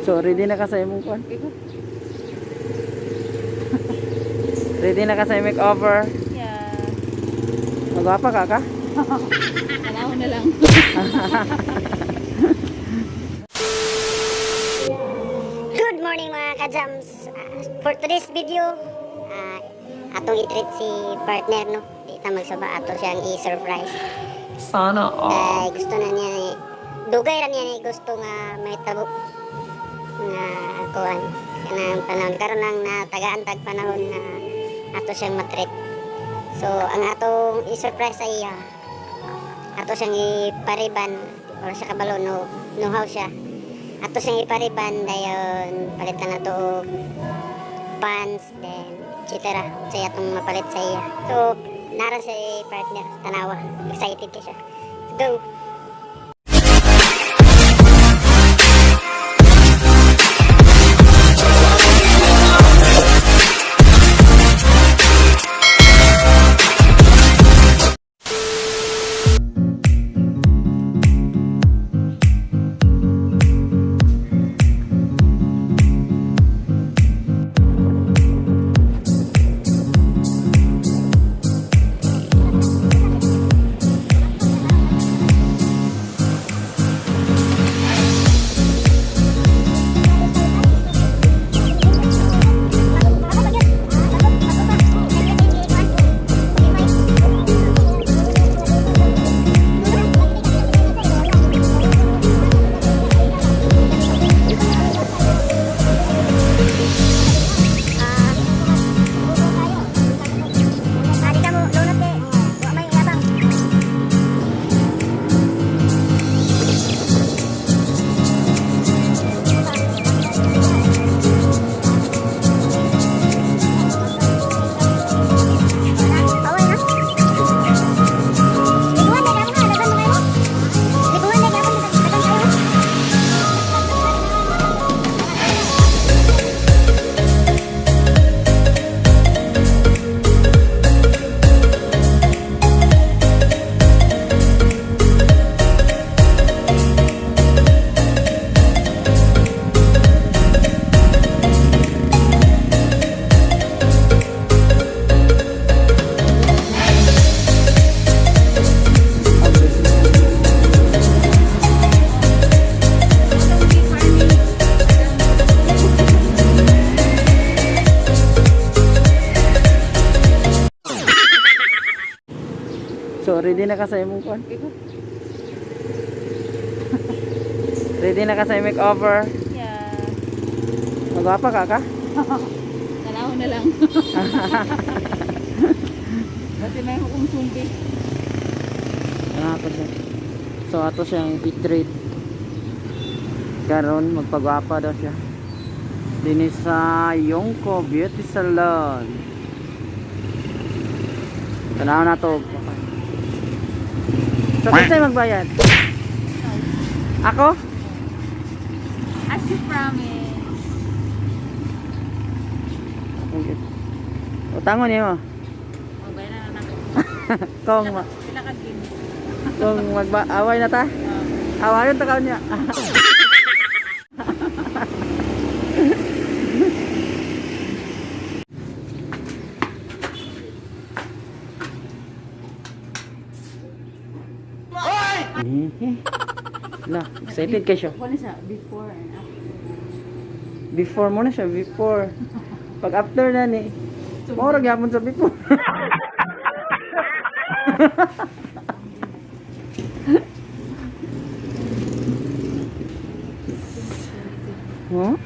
So, ready na ka sa imong kwan? Ready na ka sa imong makeover? Yeah. Magwapa ka ka? Panahon na lang. Good morning, mga kajams. For today's video, atong i-treat si partner, no. Di ta magsaba, ato siyang i-surprise. Sana all. Kay gusto na niya ni dugay ra niya ni gusto nga may tabo nga kuan kanang panahon karon lang na tagaan tag panahon na ato siyang matreat. So ang atong i-surprise sa iya, ato siyang ipariban. Wala siya kabalo, no know how siya. Ato siyang ipariban, dayon palitan na to og pants, then etc. Sa atong mapalit sa iya. So nara si partner, tanawa, excited ka siya. Go. Adi ka mo, lunot kay, wa may yabang. Bawal na. Liguan na gapon na, dagan mo kayo. Liguan na gapon, dagan kayo. So, ready na ka sa imong kwan? Ready na ka sa imong makeover? Yeah. Magwapa ka ka? Panahon na lang. Kasi may hukong sumbi. Ano ako siya? So, ato siyang i-treat. Karon magpagwapa daw siya. Dini sa Yongko Beauty Salon. Tanaw na to. So, kinsay magbayad? Ako? As you promise. Okay. Utangon niyo. Oh, bayaran na na. Kung ma Pila ka games. kung magba-away na ta. Awayon ta kaon niya. La, excited kay siya. Wala siya, before and after. Before mo na siya, before. Pag after na ni, mao ra gyapon sa before. Huh?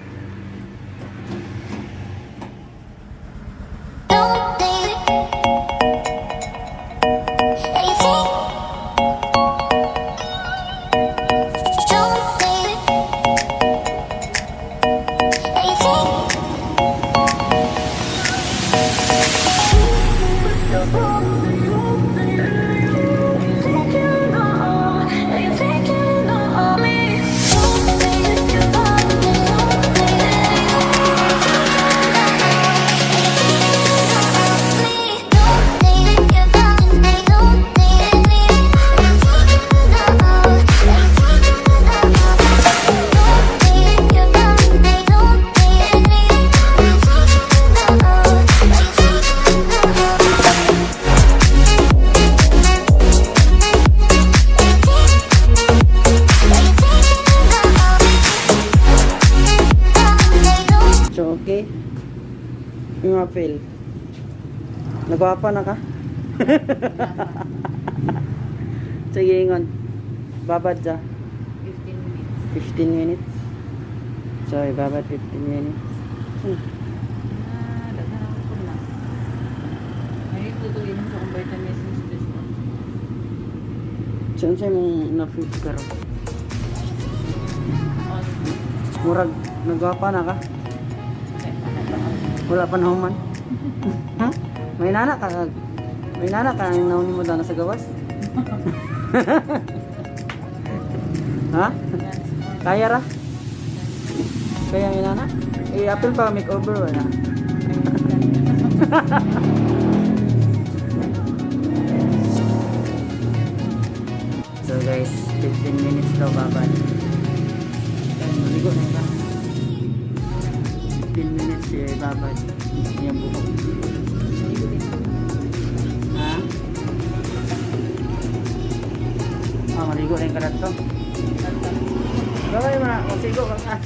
Yung apel. Nagwapa na ka? Sige, ingon. Babad siya. 15 minutes. 15 minutes. So, ibabad 15 minutes. Ah, daghan ako po na. Ay, tutuin mo sa akong vitamin C stress mo. So, ano sa'yo mong na-fit karon? Murag, nagwapa na ka? Wala pa na human. Ha? May nana ka. May nana ka ang nauni mo dana sa gawas? Ha? Kaya ra? Kaya may nana? Eh, apil pa makeover wala. So guys, 15 minutes daw babad. Ay, maligo na iba. 15 minutes siya ibabad. Yung buhok. Ha? Ah, maligo na yung karat to. Babay mga, o sigo ka nga.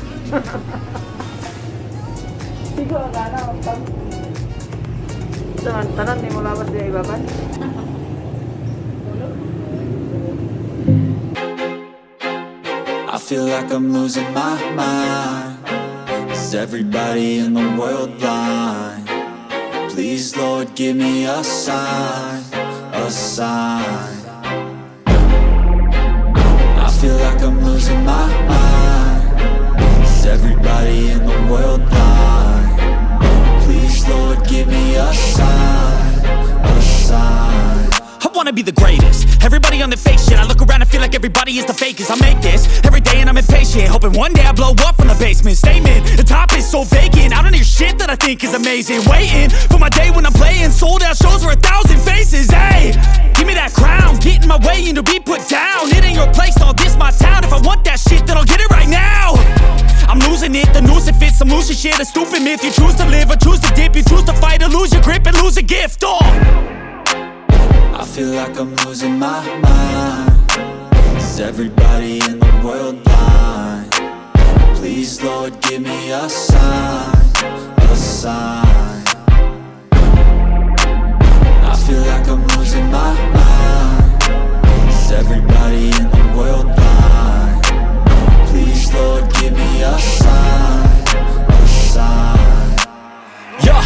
Sigo ka na, pag... Ito, ang tanan ni mo lawas diya ibabad. I feel like I'm losing my mind. Is everybody in the world blind? Please, Lord, give me a sign, a sign. I feel like I'm losing my mind. Is everybody in the world blind? Please, Lord, give me a sign, a sign. I wanna be the greatest. Everybody on the fake shit. I look around and feel like everybody is the fakest. I make this every day and I'm impatient, hoping one day I blow up from the basement. Statement, the top is so vacant. I don't hear shit that I think is amazing. Waiting for my day when I'm playing sold out shows for 1,000 faces. Hey, give me that crown, get in my way and to be put down. It ain't your place, all this my town. If I want that shit, then I'll get it right now. I'm losing it, the noose it fits. I'm losing shit, a stupid myth. You choose to live or choose to dip. You choose to fight or lose your grip and lose a gift. Oh. I feel like I'm losing my mind. Is everybody in the world blind? Please, Lord, give me a sign, a sign. I feel like I'm losing my mind. Is everybody in the world blind? Please, Lord, give me a sign, a sign. Yeah,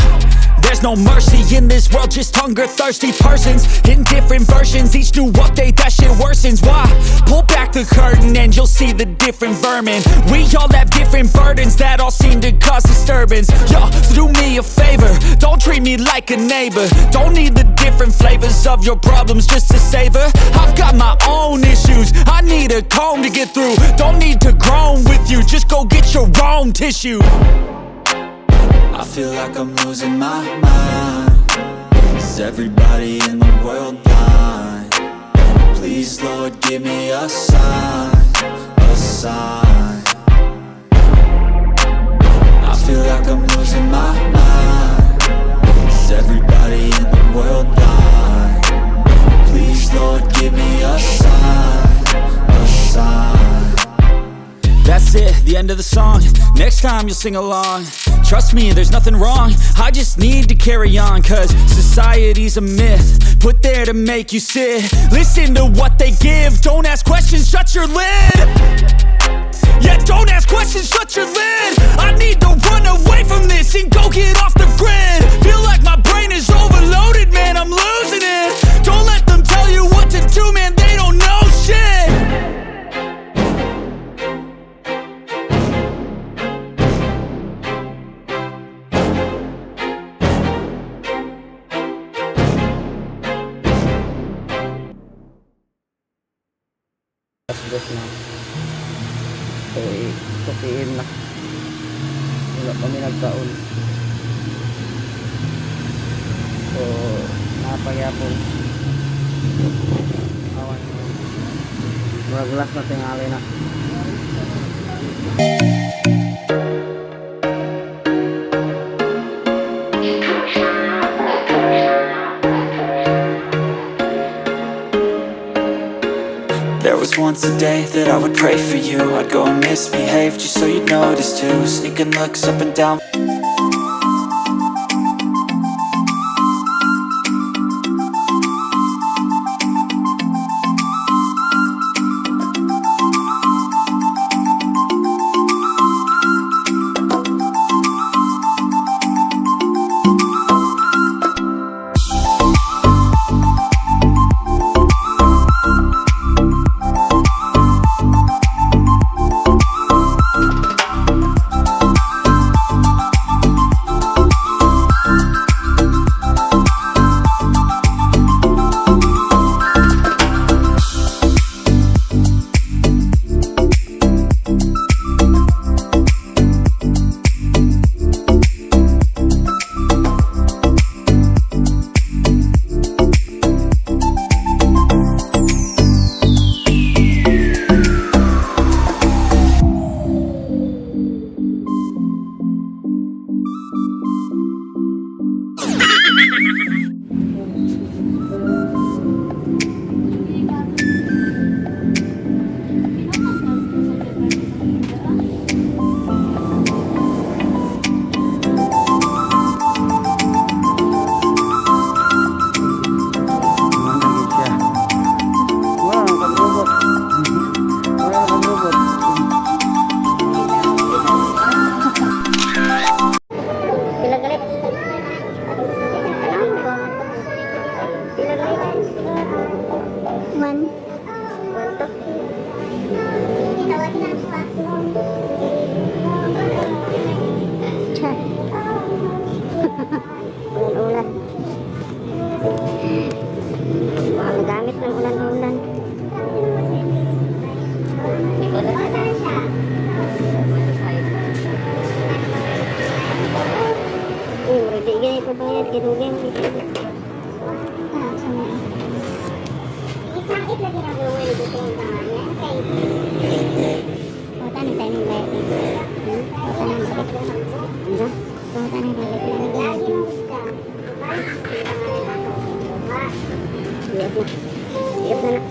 there's no mercy in this world, just hunger thirsty persons in different versions. Each new update, that shit worsens. Why? Pull back the curtain and you'll see the different vermin. We all have different burdens that all seem to cause disturbance. Yo, so do me a favor, don't treat me like a neighbor. Don't need the different flavors of your problems just to savor. I've got my own issues, I need a comb to get through. Don't need to groan with you, just go get your own tissue. I feel like I'm losing my mind. Is everybody in the world blind? Please, Lord, give me a sign, a sign. I feel like I'm losing my mind. Is everybody in the world blind? Please, Lord, give me a sign, a sign. That's it, the end of the song. Next time you'll sing along. Trust me, there's nothing wrong. I just need to carry on, 'cause society's a myth put there to make you sit. Listen to what they give. Don't ask questions, shut your lid. Yeah, don't ask questions, shut your lid. I need to run away from this and go get off the grid. Feel like my brain is overloaded, man, I'm losing it. Don't let them tell you what to do, man, they don't know shit. Alas dos na. So, eh, 2 p.m. na. Wala kami nagkaon. So, napagyapon. Awan. Murag last na tingali na. There was once a day that I would pray for you. I'd go and misbehave just so you'd notice too. Sneaking looks up and down. ko bayad kay dugay man kay. Ah, sa mga. Isang it lagi na gawin dito ang pangalan kay. Kota ni tayo bayad. Kota nang bayad. Ano? Kota nang bayad. Lagi mo ka. Iyap na. Iyap na na.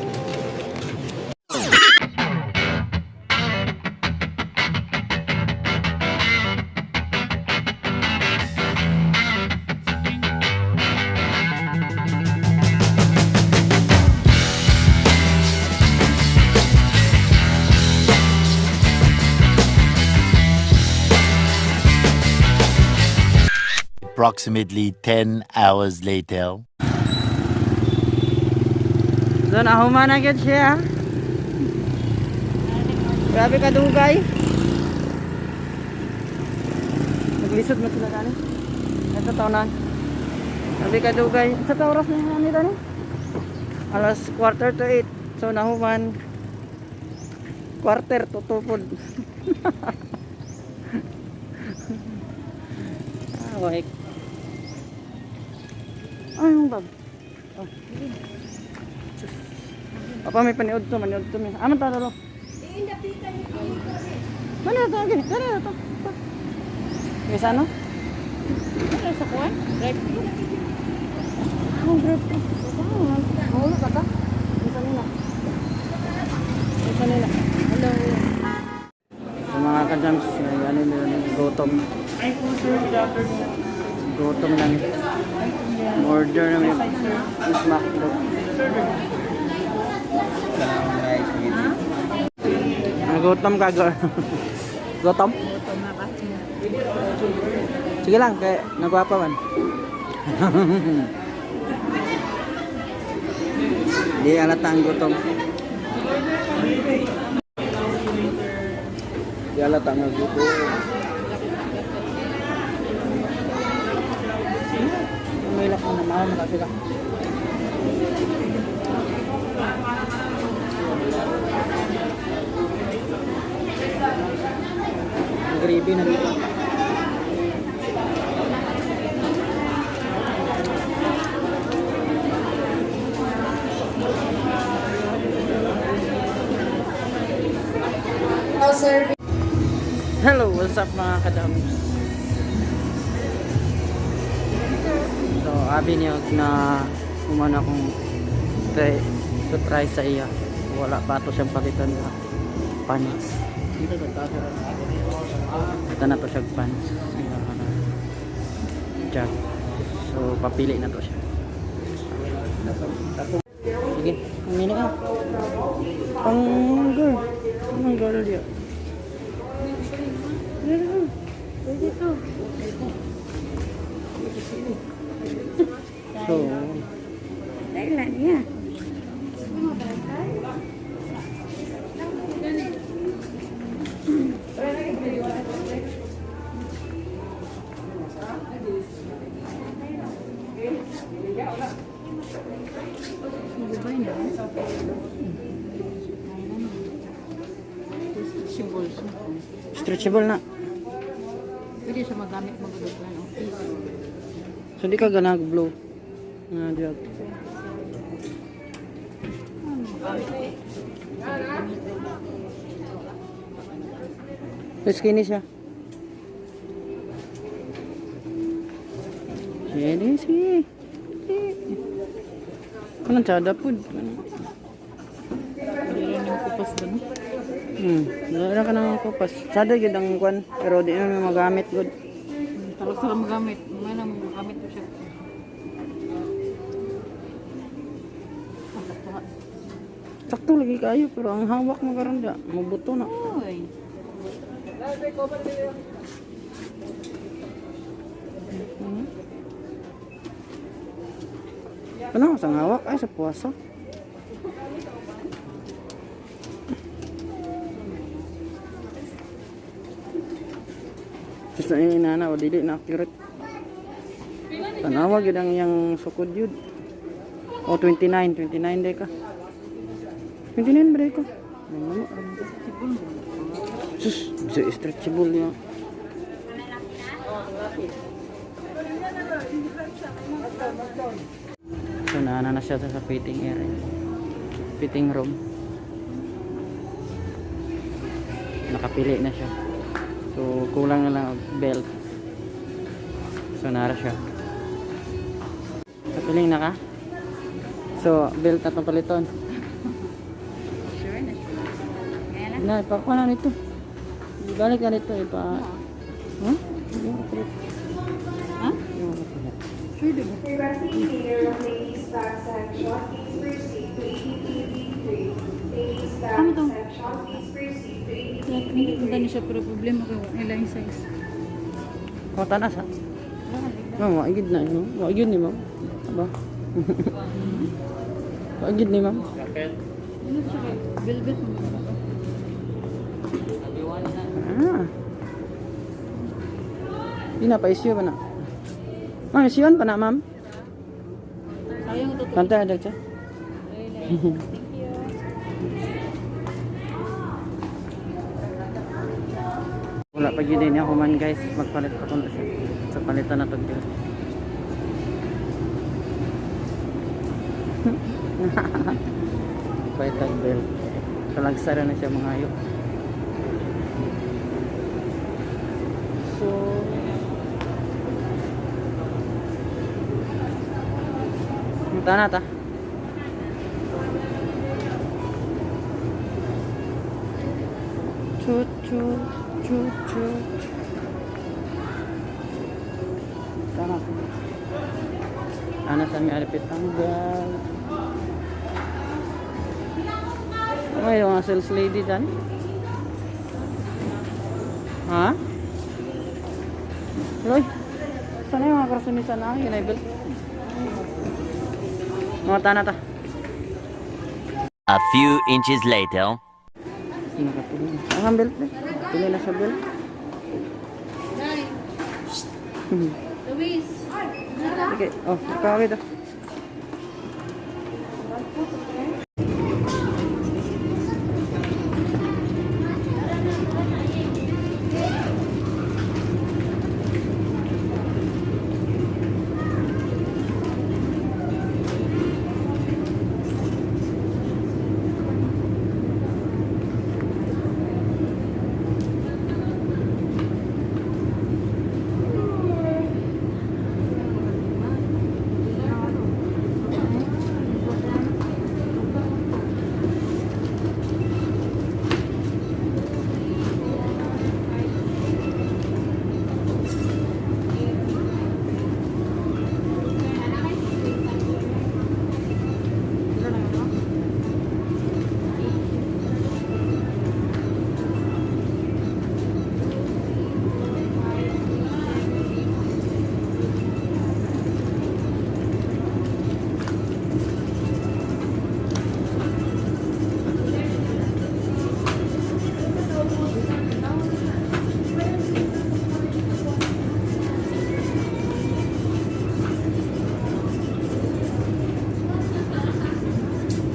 Approximately 10 hours later. So nahuma na gyud siya. Grabe ka dugay. Naglisod man sila tani. Ito taon. Grabe ka dugay. Sa ta oras na ni tani? Alas 7:45. So nahuman 1:45 pod. Ah, wait. Ay, yung bag. Oh. Papa, may paniod to, maniod to. May. Ah, man talo. Mana to, gini. Mana to. May sa ano? Ano sa kuwan? Drive thru. Oh, grabe. Mahulog ka ka? Isa nila. Isa nila. Hello. Sa mga kajams, ay, ano yun, gutom. Gutom na ni. Order na may is McDo. Nagutom ka, girl. Gutom? Gutom na kasi. Sige lang, kay nagwapa man. Di alata ang gutom. Di alata ang gutom. May lak na mahal na sila. Ang gravy na dito. Hello, what's up mga kadams? So, abi niyo na umano akong try, to try sa iya. Wala pa to siyang palitan na pants. Ito na to siya pants. Iya, ano. Jack. So, papili na to siya. Sige, pumili ka. Pang girl. Anong girl yun? So, Thailand niya. Stretchable siya. Stretchable na. Pwede siya magamit mag-look na office. So, di ka ganag blue. Nga, diyan. Skinny siya. Skinny, sige. Kanang tsada po. Hindi rin yung kupas doon. Wala ka nang kupas. Tsada yun ang kwan. Pero di na magamit good. Talog sila magamit. May nang magamit ko siya. Sakto lagi kayo pero ang hawak mo karon da, mabuto na. Uy. Ano sa hawak ay sa puwasa. Tapos na yung inana o dili na accurate. Tanawa gyud ang iyang sukod yun. O 29, 29 day ka. 29 ba day ka? Ano? Sus, bisa stretchable yun. So naana na siya sa fitting area. Fitting room. Nakapili na siya. So kulang na lang og belt. So nara siya. Kapiling na ka? So belt na itong paliton. Sure na sure. Kaya na. Na, ipakuha na nito. Balik na nito, ipa... Huh? Hindi ko kapalit. Ha? Hindi ko kapalit. Sure, di ba? Requesting leader of ladies back section, please proceed to ATTV 3. Ladies back Ano to? section, please proceed to Hindi ATTV ko na siya pero problema ko nila yung size. Kung tanas ha? Ma'am, waigid na. No? Waigid ni ma'am. Aba? Waigid ni ma'am. Ano siya kay velvet mo ba ito? Ah. Di na, pa-issue pa na. Ma'am, issue pa na, ma'am. Sayang ito. Pantay na siya. Thank you. Wala pa yun din ako man guys. Magpalit pa ko na siya. So palitan na itong belt. Palit ang belt. Kalagsara na siya mga hayop. So, Punta na ta. Chu chu chu chu. Tama. Ana sa mi alipit ang bag. May mga sales lady dyan. Ha? Loy. Sana yung mga karsunisa na ako, ginaibil. Mga tana ta. A few inches later. Nakapili. Ang belt eh. Pili na sa belt. Nay. Luis. Okay. Oh, kawit ah.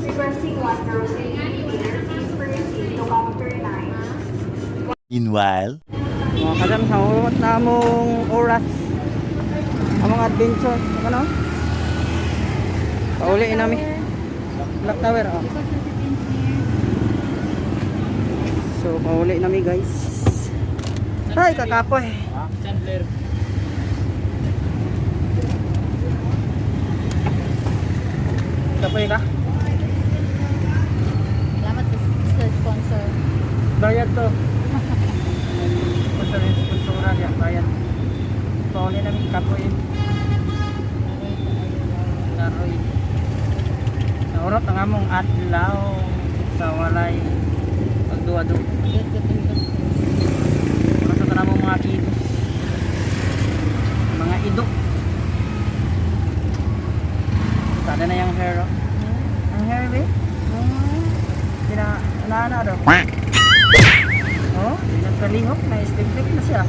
Requesting one grocery leader, please proceed to counter 9. Meanwhile. Mga kadam sa urot na among oras. Among adventure. Ano? Pauli nami. Black Tower. Oh. So, pauli nami guys. Ay, kakapoy. Chandler. Kapoy ka? Salamat sa sponsor. Bayad to. Sponsor yung sponsora niya. Bayad. Pauli nami kapoy. Karoy. Naurot ang among adlaw sa walay pagduwa-duwa. Urot ang among mga kidos. Mga idok. Sada na yung hair. Oh. Ang hair, be? Pina, na daw. Oh, nagkalihok na istigtik na siya.